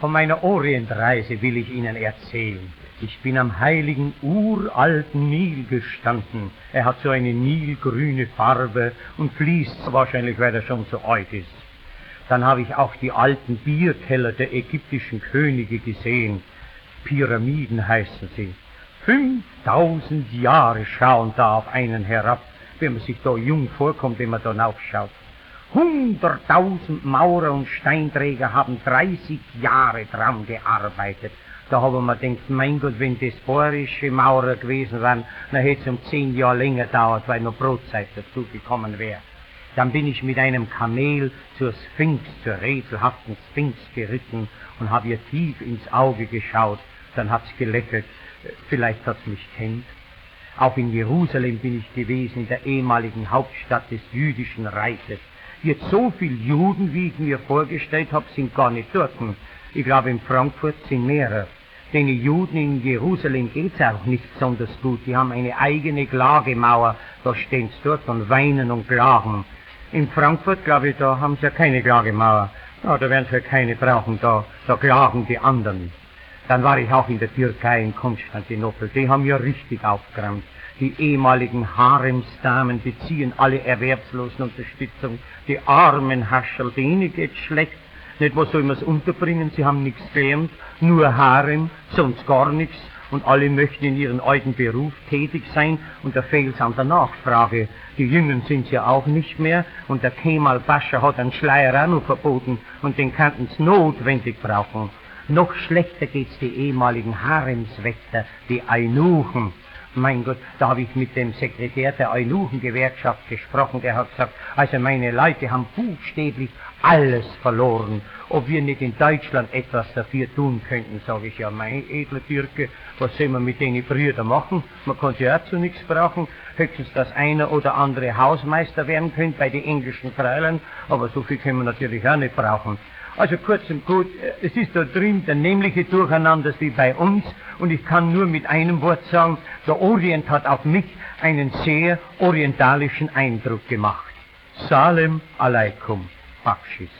Von meiner Orientreise will ich Ihnen erzählen. Ich bin am heiligen uralten Nil gestanden. Er hat so eine nilgrüne Farbe und fließt wahrscheinlich, weil er schon so alt ist. Dann habe ich auch die alten Bierkeller der ägyptischen Könige gesehen. Pyramiden heißen sie. 5000 Jahre schauen da auf einen herab, wenn man sich da jung vorkommt, wenn man da hinaufschaut. 100.000 Maurer und Steinträger haben 30 Jahre dran gearbeitet. Da habe ich mir gedacht, mein Gott, wenn das bayerische Maurer gewesen wären, dann hätte es um 10 Jahre länger gedauert, weil noch Brotzeit dazu gekommen wäre. Dann bin ich mit einem Kamel zur Sphinx, zur rätselhaften Sphinx geritten und habe ihr tief ins Auge geschaut. Dann hat's gelächelt. Vielleicht hat's mich kennt. Auch in Jerusalem bin ich gewesen, in der ehemaligen Hauptstadt des jüdischen Reiches. Jetzt so viel Juden, wie ich mir vorgestellt hab, sind gar nicht dort. Ich glaube, in Frankfurt sind mehrere. Den Juden in Jerusalem geht's auch nicht besonders gut. Die haben eine eigene Klagemauer. Da stehen sie dort und weinen und klagen. In Frankfurt, glaube ich, da haben sie ja keine Klagemauer. Ja, da werden sie ja keine brauchen, da klagen die anderen. Dann war ich auch in der Türkei, in Konstantinopel. Die haben ja richtig aufgeräumt. Die ehemaligen Haremsdamen beziehen alle Erwerbslosenunterstützung. Die armen Hascherl, denen geht's schlecht. Nicht, wo soll man's unterbringen? Sie haben nichts gelernt, nur Harem, sonst gar nichts. Und alle möchten in ihrem alten Beruf tätig sein und da fehlt's an der Nachfrage. Die Jüngeren sind's ja auch nicht mehr und der Kemal Pascha hat einen Schleier auch noch verboten und den könnten's notwendig brauchen. Noch schlechter geht's die ehemaligen Haremswächter, die Eunuchen. Mein Gott, da habe ich mit dem Sekretär der Eunuchengewerkschaft gesprochen, der hat gesagt, also meine Leute haben buchstäblich alles verloren. Ob wir nicht in Deutschland etwas dafür tun könnten, sage ich, ja, mein edler Türke, was soll man mit den Brüdern machen? Man kann sie auch zu nichts brauchen, höchstens, dass einer oder andere Hausmeister werden könnte bei den englischen Fräulein, aber so viel können wir natürlich auch nicht brauchen. Also kurz und gut, es ist da drin der nämliche Durcheinander wie bei uns und ich kann nur mit einem Wort sagen, der Orient hat auf mich einen sehr orientalischen Eindruck gemacht. Salem Aleikum, Bakschis.